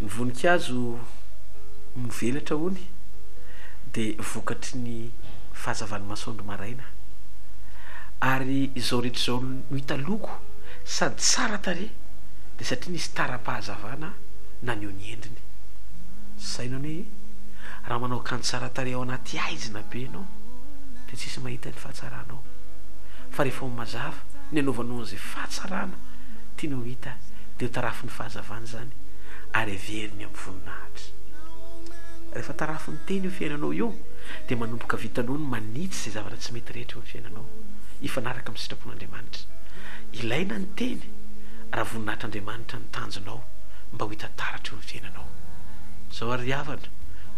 Ny voninkazo mivelatra hono dia vokatry ny fahazavan'ny masoandro maraina. Ary izao rehetra izao no hita loko sady tsara tarehy dia satria nisy tara-pahazavana naneho ny endriny. Saino anie e! Raha manao akanjo tsara tarehy ao anaty haizina be ianao dia tsisy mahita ny fahatsaranao. Fa rehefa ao mazava ny anaovanao an'izay fahatsarana tianao hita dia ho tarafin'ny fahazavana izany ary averiny amin'ny voninahitra. Rehefa tarafin'ny teny io fiainanao io dia manomboka vitanao ny manitsy izay zavatra tsy mety rehetra eo amin'ny fiainanao hifanaraka amin'ny sitrapon'Andriamanitra. Ilaina ny teny raha voninahitr'Andriamanitra ny tanjonao mba ho hita taratra eo amin'ny fiainanao. Izao ary ry havana,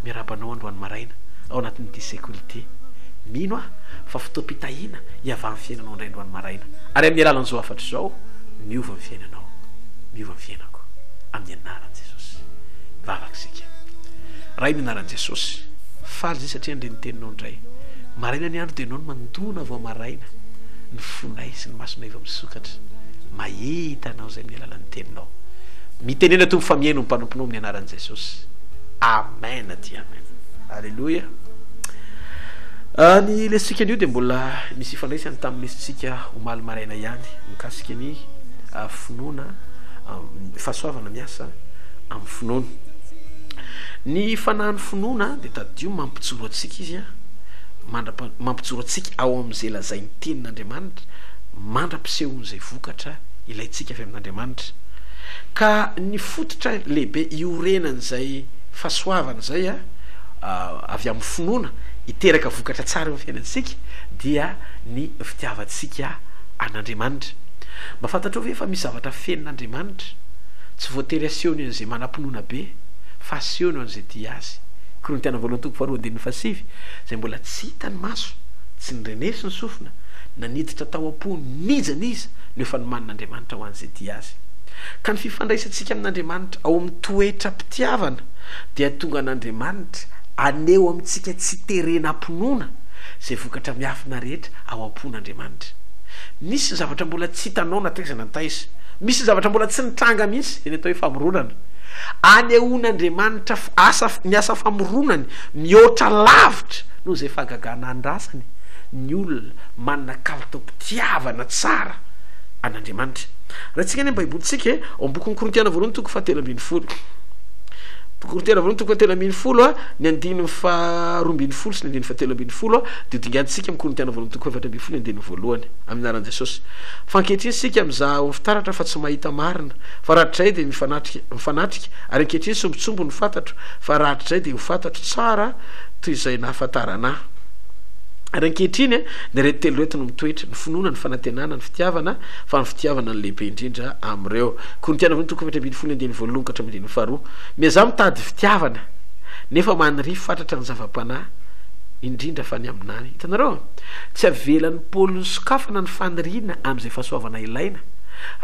miarahaba anao androany maraina ao anatin'ity sekoly ity. Mino aho fa fotoam-pitahiana hiavahan'ny fiainanao indray androany maraina. Ary amin'ny alalan'izao hafatra izao, miova ny fiainanao, miova ny fiainako. Amin'ny anaran'i Jesosy. Mivavaka isika. Ray amin'ny anaran'i Jesosy, faly izay satria handre ny teninao indray. Maraina ny andro dia ianao no mandona vao maraina ny fonay sy ny masonay vao misokatra. Mahita anao izay amin'ny alalan'ny teninao. Mitenena Tompo fa mihaino ny mpanomponao amin'ny anaran'i Jesosy. Amen dia amen. Aleloia. Ah, ny lesintsika anio dia mbola misy ifandraisany tamin'ny lesintsika omaly maraina ihany mikasika ny ah, finoana, ah, fahasoavana miasa amin'ny finoana. Ny fanahin'ny finoana dia tadidio mampijoro antsika izy mandra mampijoro antsika ao amin'izay lazain'ny tenin'Andriamanitra mandra-pisehon'izay vokatra ilaintsika avy amin'Andriamanitra. Ka ny fototra lehibe iorenan'izay fahasoavana izay avy amin'ny finoana hiteraka vokatra tsara eo amin'ny fiainantsika dia ny fitiavantsika an'Andriamanitra. Mba fantatrao ve fa misy zavatra fenon'Andriamanitra? Tsy voatery asehony an'izay manam-pinoana be fa asehony ho an'izay tia azy. Korintiana voalohany toko faharoa andininy fahasivy, izay mbola tsy hitan'ny maso, tsy nirenesy ny sofina, na niditra tao am-po n'iza n'iza no efa nomanin'Andriamanitra ho an'izay tia azy. Ka ny fifandraisantsika amin'Andriamanitra ao amin'ny toetram-pitiavana dia tonga an'Andriamanitra haneho amintsika tsy terena am-pinoana izay vokatra miafina rehetra ao am-pon'Andriamanitra. Misy ny zavatra mbola tsy hitanao na taiza na taiza. Misy ny zavatra mbola tsy nitranga mihitsy, izay ny atao hoe famoronana. Anehoan'Andriamanitra asa ny asa famoronany mihoatra lavitra noho izay fahagagana andrasany ny olona manana kalitaom-pitiavana tsara an'Andriamanitra. Raintsika anie ny Baibolintsika e, ao amin'ny bokin'ny Korintiana voalohany toko fahatelo ambin'ny folo. Korintiana voalohany toko fahatelo ambin'ny folo, ny andininy faharoa ambin'ny folo sy ny andininy fahatelo ambin'ny folo, dia hodingantsika amin'ny Korintiana voalohany toko fahaefatra ambin'ny folo ny andininy voalohany, amin'ny anaran'i Jesosy. Fa ankehitriny isika mizaha ao amin'ny fitaratra fa tsy mahita marina, fa rahatrizay dia mifanatrika, mifanatrika, ary ankehitriny sombintsombiny no fantatro, fa rahatrizay dia ho fantatro tsara toy izay nahafantarana ahy. Ary ankehitriny, ny ireto telo ireto no mitoetra, ny finoana, ny fanantenana, ny fitiavana, fa ny fitiavana no lehibe indrindra amin'ireo. Korintiana voalohany toko 14 andininy voalohany ka hatramin'ny andininy faharoa. Miezaha mitady fitiavana, nefa maniria fatratra ny zava-panahy, indrindra fa ny aminany. Hitanareo? Tsy avelan'i Paoly nosokafana ny faniriana amin'izay fahasoavana ilaina,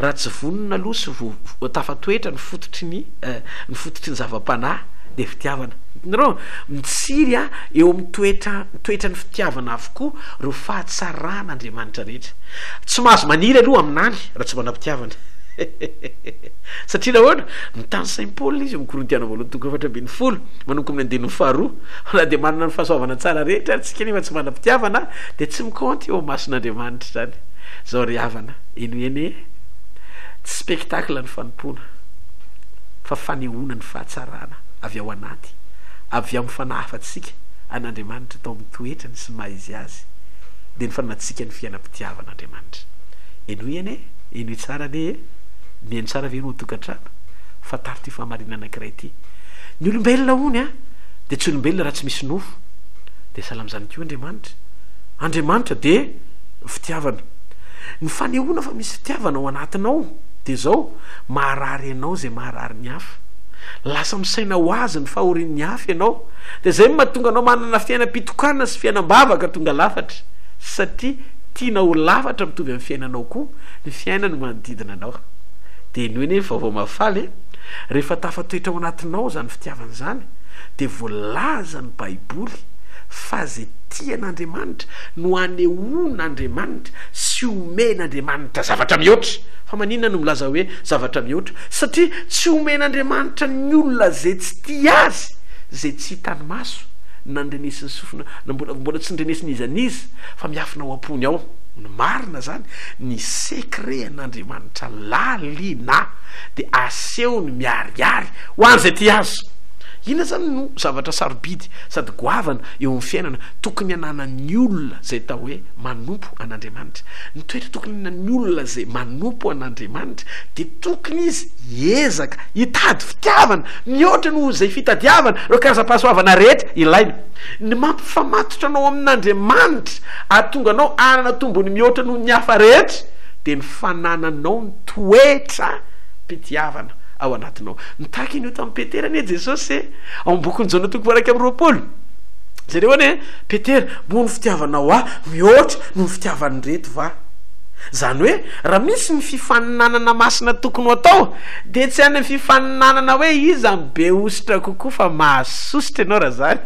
raha tsy vonona aloha sy vo tafatoetra ny fototry ny ny fototry ny zava-panahy, dia fitiavana. Hitanareo? Mitsiry eo amin'ny toetra toetran'ny fitiavana avokoa ireo fahatsaran'Andriamanitra rehetra. Tsy mahazo maniry aloha aminany raha tsy manam-pitiavana. Satria nahoana? Mitanisain'i Paoly izy ao amin'ny Korintiana voalohany toko 14, manomboka amin'ny andininy faharoa, na dia manana ny fahasoavana tsara rehetra ary tsika nefa tsy manam-pitiavana, dia tsy mikaonty eo imason'Andriamanitra izany. Izao ry havana, henoy anie e! Tsy spectacle ny fanompoana, fa fanehoana ny fahatsarana avy ao anaty, avy amin'ny fanahafantsika an'Andriamanitra tao amin'ny toetrany sy ny maha izy azy, dia ny fananantsika ny fiainam-pitiavan'Andriamanitra. Henoy anie, henoy tsara anie e! Mihaino tsara ve ianao an-tokantrano? Fantaro ity fahamarinana anankiray ity. Ny olombelona hono a, dia tsy olombelona raha tsy misy nofo. Dia sahala amin'izany koa Andriamanitra. Andriamanitra dia fitiavana. Ny fanehoana fa misy fitiavana ao anatinao dia izao, maharary anao izay maharary ny hafa. Lasa misaina ho azy ny fahorian'ny hafa ianao. Dia izay no mahatonga anao manana fiainam-pitokanana sy fiainam-bavaka tonga lafatra. Satria tianao ho lafatra mitovy amin'ny fiainanao koa ny fiainan'ny manodidina anao. Dia henoy anie ny vaovao mahafaly e! Rehefa tafatoetra ao anatinao izany fitiavana izany dia voalazan'ny Baiboly. Fa izay tia an'Andriamanitra no anehoan'Andriamanitra sy omen'Andriamanitra zavatra mihoatra. Fa maninona no milaza hoe zavatra mihoatra? Satria tsy omen'Andriamanitra ny olona izay tsy tia Azy, izay tsy hitany maso, na ndrenesin'ny sofina, na mbola mbola tsy ndrenesin'iza n'iza, fa miafina ao am-pony ao. Ny marina izany, ny secret an'Andriamanitra lalina dia asehony miharihary ho an'izay tia Azy. Inona izany no zavatra sarobidy sady goavana eo amin'ny fiainana tokony hananan'ny olona izay atao hoe manompo an'Andriamanitra? Ny toetra tokony hananan'ny olona izay manompo an'Andriamanitra dia tokony izy hiezaka hitady fitiavana mihoatra noho izay fitadiavana ireo karazam-pahasoavana rehetra ilaina. Ny mampifamatotra anao amin'Andriamanitra ahatonga anao hanana tombony mihoatra noho ny hafa rehetra dia ny fanananao ny toetram-pitiavana ao anatinao. Nitaky an'io tamin'i Petera anie Jesosy e! Ao amin'ny bokin'i Jaona toko faha-21. Jereo anie e! Petera, moa ny fitiavanao ahy mihoatra noho ny fitiavan'ireto va? Izany hoe, raha misy ny fifaninanana masina tokony ho atao, dia tsy any amin'ny fifaninanana hoe iza no be hosotra kokoa fa mahasosotra ianao raha izany.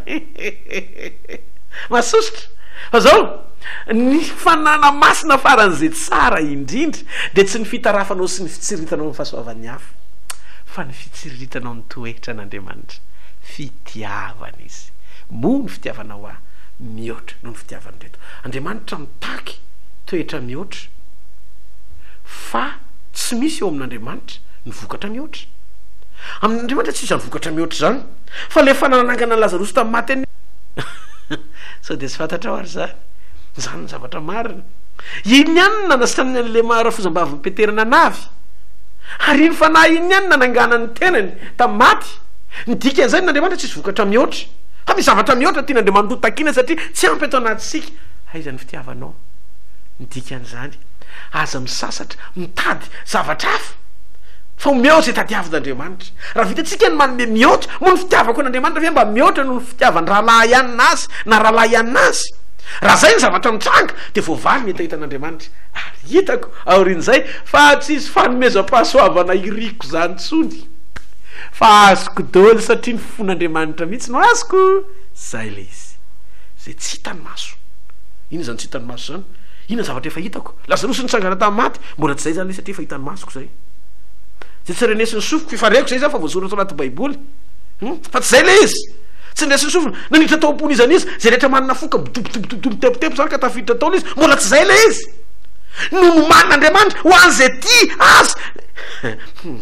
Mahasosotra! Fa izao, ny fifaninanana masina faran'izay tsara indrindra dia tsy ny fitarafanao sy ny fitsiritanao ny fahasoavan'ny hafa, fa ny fitsiritanao ny toetran'Andriamanitra. Fitiavana Izy. Moa ny fitiavanao Ahy mihoatra noho ny fitiavan'ireto. Andriamanitra mitaky toetra mihoatra, fa tsy misy eo amin'Andriamanitra ny vokatra mihoatra. Amin'Andriamanitra tsy misy izany vokatra mihoatra izany. Fa ilay efa nanangana an'i Lazarosy tamin'ny maty anie. Sao dia tsy fantatrao ary izany? Izany no zavatra marina. Iny ihany no nanasitranany an'i Lema rafozambavin'i Petera nanavy. Ary iny fanahy iny ihany no nananganany ny tenany tamin'ny maty. Ny dikan'izay, amin'Andriamanitra tsisy vokatra mihoatra. Fa misy zavatra mihoatra tian'Andriamanitra ho takiana satria tsy ampy ato anatintsika. Aiza ny fitiavanao? Ny dikan'izany, aza misasatra mitady zavatra hafa, fa omeo izay tadiavin'Andriamanitra. Raha vitantsika ny manome mihoatra, moa ny fitiavako an'Andriamanitra ve mba mihoatra noho ny fitiavan-drahalahy anona azy na rahalahy anona azy? Raha izay ny zavatra mitranga, dia voavaly ny hetahetan'Andriamanitra. Ary hitako aorian'izay fa tsisy fanomezam-pahasoavana iriko izany intsony, fa azoko daholo satria ny fon'Andriamanitra mihitsy no azoko. Izay ilay izy. Izay tsy hitan'ny maso. Inona izany tsy hitan'ny maso izany? Inona ny zavatra efa hitako? Lazarosy nitsangana tamin'ny maty, mbola tsy izay izany ilay izy satria efa hitan'ny masoko izay. Izay tsy renesin'ny sofiko, efa reko izay izany fa voasoratra ao anaty Baiboly. Hum, fa tsy izay ilay izy. Tsy niresin'ny sofina, na niditra tao am-pon'iza n'iza, izay rehetra manana fo ka midobodobodobodobo mitepotepo izany ka tafiditra tao ilay izy, mbola tsy izay ilay izy. Nonomanin'Andriamanitra ho an'izay tia azy. Hum.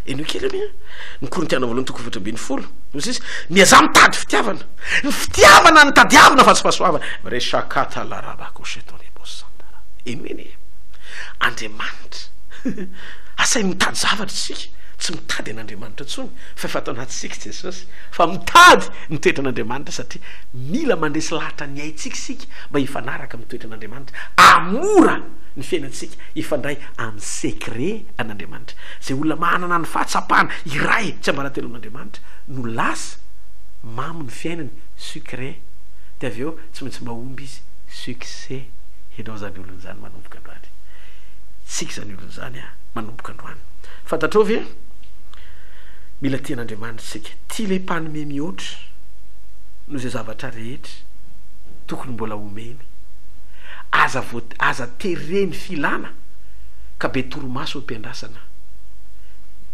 Henoy kely anie ny Korintiana voalohany toko 14. Hoy izy, Miezaha mitady fitiavana. Ny fitiavana no tadiavina fa tsy fahasoavana. Reshakata larabakoshetoribosantara. Henoy anie. Andriamanitra. Asainy mitady zavatra isika. Tsy mitady an'Andriamanitra intsony fa efa ato anatintsika Jesosy. Fa mitady ny toetran'Andriamanitra satria mila mandresy lahatra ny aintsika isika mba hifanaraka amin'ny toetran'Andriamanitra. Hahamora ny fiainantsika hifandray amin'ny secret an'Andriamanitra. Izay olona manana ny fahatsapana iray tsiambaratelo amin'Andriamanitra no lasa mamy ny fiainany, sucré, dia avy eo tsy maintsy mahomby izy, succès. Ianao izany olona izany manomboka androany. Tsika izany olona izany an, manomboka androany. Fantatrao ve? Mila tia an'Andriamanitra isika. Tia ilay mpanome mihoatra noho izay zavatra rehetra tokony mbola homeny. Aza voa- aza tereny filana ka be torimaso eo am-piandrasana.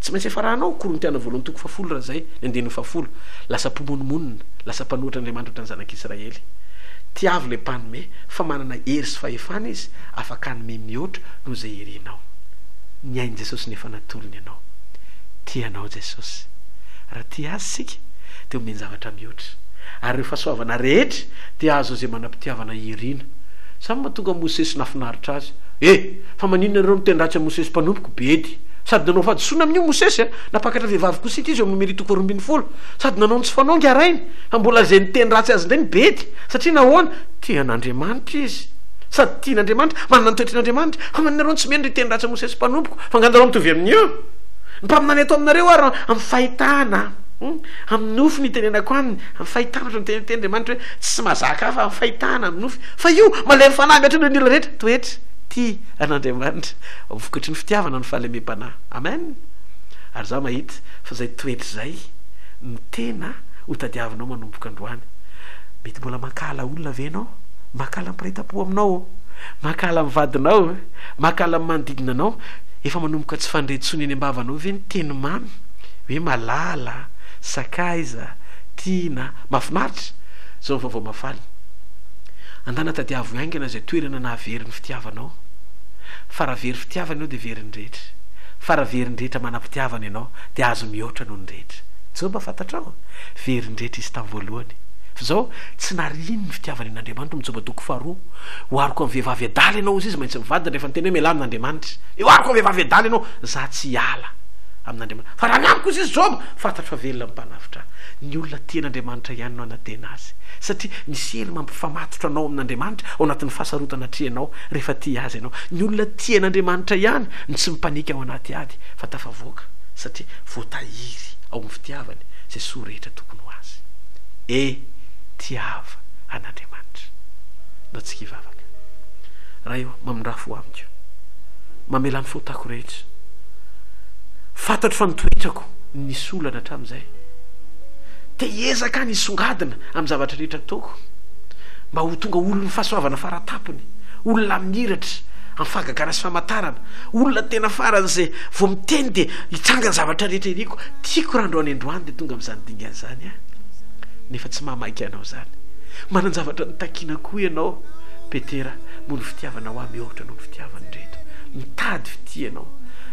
Tsy maintsy hiafaranao, Korintiana voalohany toko fahafolo raha izay, ny andininy fahafolo. Lasa mpimonomonona, lasa mpanohitra Andriamanitra ohatran'ny zanak'Israely. Tiavo ilay mpanome, fa manana hery sy fahefana izy, afaka hanome mihoatra noho izay irinao. Ny ain'i Jesosy no efa natolony anao. Tia anao Jesosy. Raha tia Azy isika, dia omeny zavatra mihoatra. Ary ireo fahasoavana rehetra dia azon'izay manam-pitiavana irina. Izany mahatonga Mosesy nahafinaritra azy. E! Fa maninona nareo miteny ratsy an'i Mosesy mpanompoko? Bedy. Sady nanao fahadisoana amin'io Mosesy a! Nampakatra vehivavy kosita izy eo amin'ny Nomery toko 12. Sady nanao ny tsy fanao ingahy rainy. Fa mbola izay niteny ratsy azy indray no bedy. Satria nahoana? Tia an'Andriamanitra izy. Sady tian'Andriamanitra, manana ny toetran'Andriamanitra. Fa maninona nareo no tsy mino ry hiteny ratsy an'i Mosesy mpanompoko? Fa angaha nareo mitovy amin'io? Ny mpaminany ato aminareo ary amin'ny fahitana, amin'ny nofy no itenenako aminy, amin'ny fahitana ohatra miteny Andriamanitra hoe tsy mahazaka ahy fa amin'ny fahitana, amin'ny nofy. Fa io malemy fanahy mihoatra noho ny olona rehetra. Toetra, tia an'Andriamanitra. Vokatry ny fitiavana ny fahalemem-panahy. Amen! Ary izaho mahita fa izay toetra izay no tena ho tadiavinao manomboka androany. Mety mbola mankahala olona ve ianao? Mankahala ny mpiray tampo aminao? Mankahala ny vadinao? Mankahala ny manodidina anao? Efa manomboka tsy fandre intsony eny am-bavanao ve ny teny mamy hoe malala, sakaiza, tiana, mahafinaritra? Izao ny vaovao mahafaly. Andana tadiavo haingana izay toerana nahavery ny fitiavanao. Fa raha very fitiavana ianao dia very ny rehetra. Fa raha very ny rehetra manam-pitiavana ianao dia azo mihoatra noho ny rehetra. Joba fantatrao? Very ny rehetra izy tamin'ny voalohany. Fa izao, tsy nariany ny fitiavany an'Andriamanitra, hoy Joba toko faharoa. Ohariko amin'ny vehivavy adala ianao, hozy izy, maintsy mivadina rehefa niteny hoe mialà amin'Andriamanitra. Ohariko amin'ny vehivavy adala ianao, za tsy hiala amin'Andriamanitra. Fa raha ny amiko, hozy izy, Joba, fantatro fa velona ny mpanavotra ahy. Ny olona tia an'Andriamanitra ihany no hanantena azy. Satria misy hery mampifamatotra anao amin'Andriamanitra ao anatin'ny fahasarotana atrehinao rehefa tia Azy ianao. Ny olona tia an'Andriamanitra ihany no tsy mipanika ao anaty ady fa tafavoaka satria voatahiry ao amin'ny fitiavany izay soa rehetra tokony ho azy. E, tiava an'Andriamanitra. Ndao tsika hivavaka. Ray ô, mamindrà fo amiko. Mamelà ny fahotako rehetra. Fantatro fa ny toetrako no nisy olana hatramin'izay. Te hiezaka aho ny hisongadina amin'ny zavatra rehetra ataoko, mba ho tonga olon'ny fahasoavana faratampony, olona miratra amin'ny fahagagana sy famantarana, olona tena faran'izay vao miteny dia hitranga ny zavatra rehetra iriko. Tiako raha androany androany dia tonga amin'izany dingana izany aho, nefa tsy mahamaika anao izany. Manan-javatra notakiana koa ianao, Petera, moa ny fitiavanao ahy mihoatra noho ny fitiavan'ireto. Mitady fitia ianao.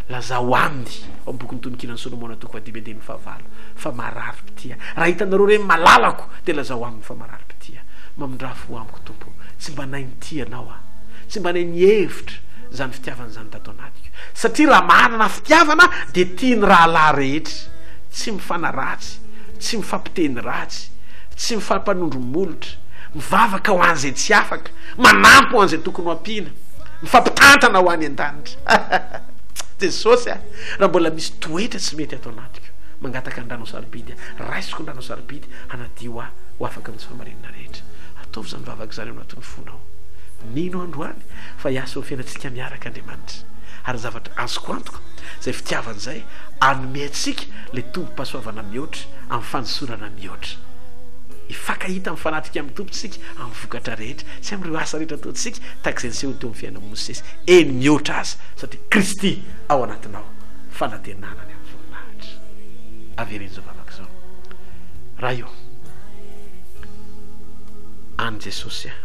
Lazao aminy, ao amin'ny bokin'ny Tononkiran'i Solomona toko fahadimy andininy fahavalo, fa marary-pitia. Raha hitanareo ireny malalako, dia lazao aminy fa marary-pitia. Mamindrà fo amiko, Tompo. Tsy mba nahay nitia Anao aho. Tsy mba nahay nihevitra izany fitiavana izany tato anatiko. Satria raha manana fitiavana dia tia ny rahalahy rehetra. Tsy mifanaratsy, tsy mifampiteny ratsy, tsy mifampanondro molotra, mivavaka ho an'izay tsy afaka, manampy ho an'izay tokony ho ampiana, mifampitantana ho any an-danitra. Jesosy a! Raha mbola misy toetra tsy mety ato anatiko, mangataka ny ranao sarobidy aho, raisiko ny ranao sarobidy hanadio ahy ho afaka amin'ny tsy fahamarinana rehetra. Ataovy izany vavaka izany ao anatin'ny fonao. Mino aho androany fa hiasa eo amin'ny fiainantsika miaraka Andriamanitra. Ary ny zavatra azoko antoka, izay fitiavana izay hanome antsika ilay tombom-pahasoavana mihoatra, amin'ny fanosorana mihoatra. Hifankahita mifanatrika amin'ny Tompo isika amin'ny vokatra rehetra sy amin'ireo asa rehetra ataontsika, tahaka izay nisehony teo amin'ny fiainan'i Mosesy. Eny, mihoatra aza, satria Kristy ao anatinao, fanantenana ny amin'ny voninahitra. Avereno izao vavaka izao. Ray ô, an'i Jesosy aho.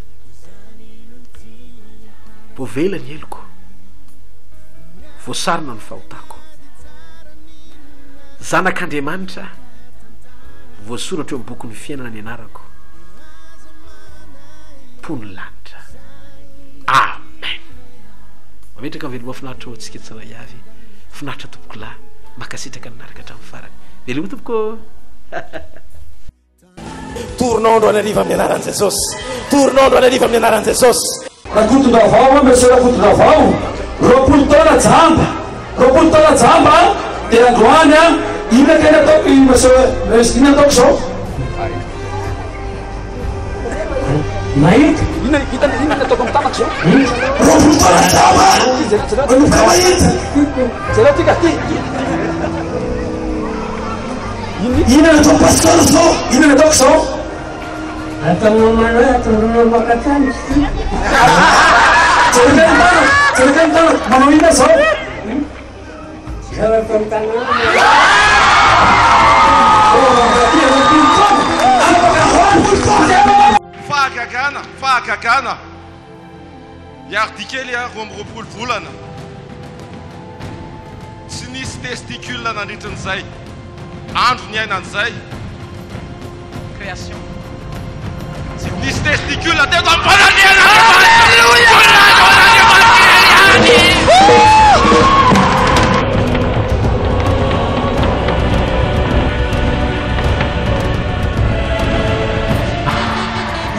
Voavela ny heloko, voasarona ny fahotako. Zanak'Andriamanitra aho, voasoratra eo amin'ny bokin'ny fiainana ny anarako. Mponin'ny lanitra. Amen. Mametraka ny veloma finaritra ho antsika tsirairay avy. Finaritra tompokolahy. Mankasitraka ny naraka hatramin'ny farany. Veloma tompoko. Tournons androany hariva amin'ny anaran'i Jesosy. Tournons androany hariva amin'ny anaran'i Jesosy. Rakotondravao a, Monsieur Rakotondravao, 20 taona jamba, 20 taona jamba dia androany a, inona kay ny ataoko i Monsieur, Monsieur, inona ataoko zao? Nahita. Inona, inona, inona ny ataoko amin'ny tanako zao? 20 taona jamba, manomboka mahita. Jereo ty ka, ty. Inona no ataoko pasteur zao? Inona no ataoko zao? Ataonao manao ataonao maka tany izy ty. Jereo kay ny tanako, jereo kay ny tanako, manao inona zao? Zao ataon'ny tanàna. Fahagagana, fahagagana. I Hardy kely 22 volana. Tsy nisy testicule nandritrin'izay andro niainan'izay. Création. Tsy nisy testicule teto amin'ny fanandrian'Andriamanitra. Voninahitra ho an'Andriamanitra irery ihany.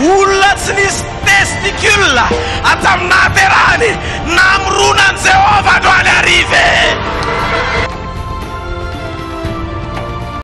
Olona tsy nisy testicule hatramin'ny nahaterahany, namoronan'i Jehovah androany hariva e!